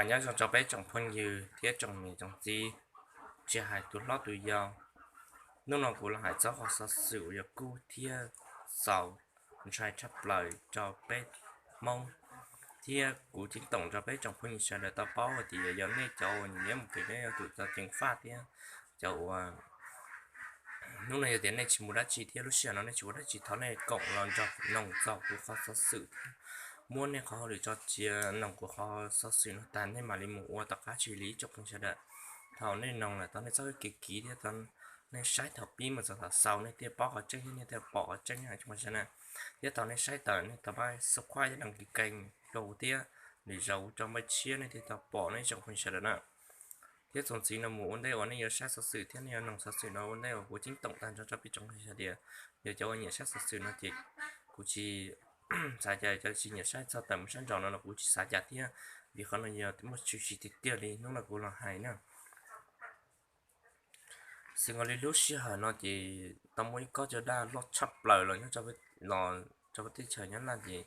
Nyob zoo rau peb tsoom phooj ywg thiab tsoom niam tsoom txiv, tsis hais tus hlob tus yau. Hnub no kuv los hais txog qhov xov xwm uas yog kub thiab xaus ntshai tshaj plaws rau peb Hmoob, thiab kuv ceeb toom rau peb tsoom phooj ywg sawv daws tau paub hais tias yog nej cov uas nyiam mus kev nej yuav tsum tau ceev faj thiab cov uas hnub no yog tias nej tsis mus dab tsi thiab lub sij hawm no nej tsis ua dab tsi, thov nej koom los nrog noog txog kuv qhov xov xwm thiab muab nej qhov hauj lwm tso cia noog kuv qhov xov xwm no tag nej mam li mus ua tom qab tsis li ib tsoom phooj ywg sawv daws. Thaum nej noog lawm tau nej txhob kev kiv thiab tau nej saib thaum pib mus txog thaum xaus nej thiaj paub qhov tseeb thiab nej thiaj pom qhov tseeb na tsoom phooj ywg sawv daws na. Thiab thaum nej saib tawm nej tau pab subscribe thiab đăng ký kênh rau kuv thiab, lwm zaus kuv tso npaj tshiab nej thiaj tau pom nej tsoom phooj ywg sawv daws na. Thiab txuas ntxiv no mus ua ntej uas nej yuav saib xov xwm thiab nej yuav noog xov xwm no ua ntej uas kuv ceeb toom tag nrho rau peb tsoom phooj ywg hais tias yog cov uas nyiam saib xov xwm no ces kuv tsis xav cas, cov tsis nyiam saib txog tawm mus sab nraud no los kuv tsis xav cas thiab, vim qhov no yog muaj tshwm sim tiag tiag li hnub no kuv los hais na. Xws nkaus li lub sij hawm no ces tau muaj ib kob cua daj loj tshaj plaws los nyob rau, los rau peb teb chaws Nyab Laj ces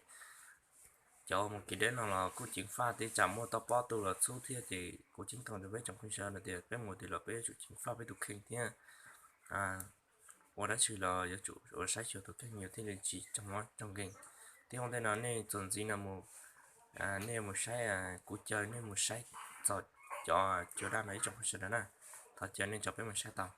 cov mus kev deb no los kuj ceev faj thiab tsam muaj toj pob tu los txhub thiab ces kuv ceeb toom rau peb tsoom phooj ywg sawv daws tias peb mus twg los peb yuav tsum ceev faj peb tus kheej thiab ua dab tsi los yuav tsum ua saib xyuas tus kheej yus thiaj li tsis raug mob raug nkeeg. Thiab ua ntej no nej txuas ntxiv no mus, nej mus saib, kuv caw nej mus saib txog cov cua daj no ib tsoom phooj ywg sawv daws na. Thov caw nej nrog peb mus saib tau.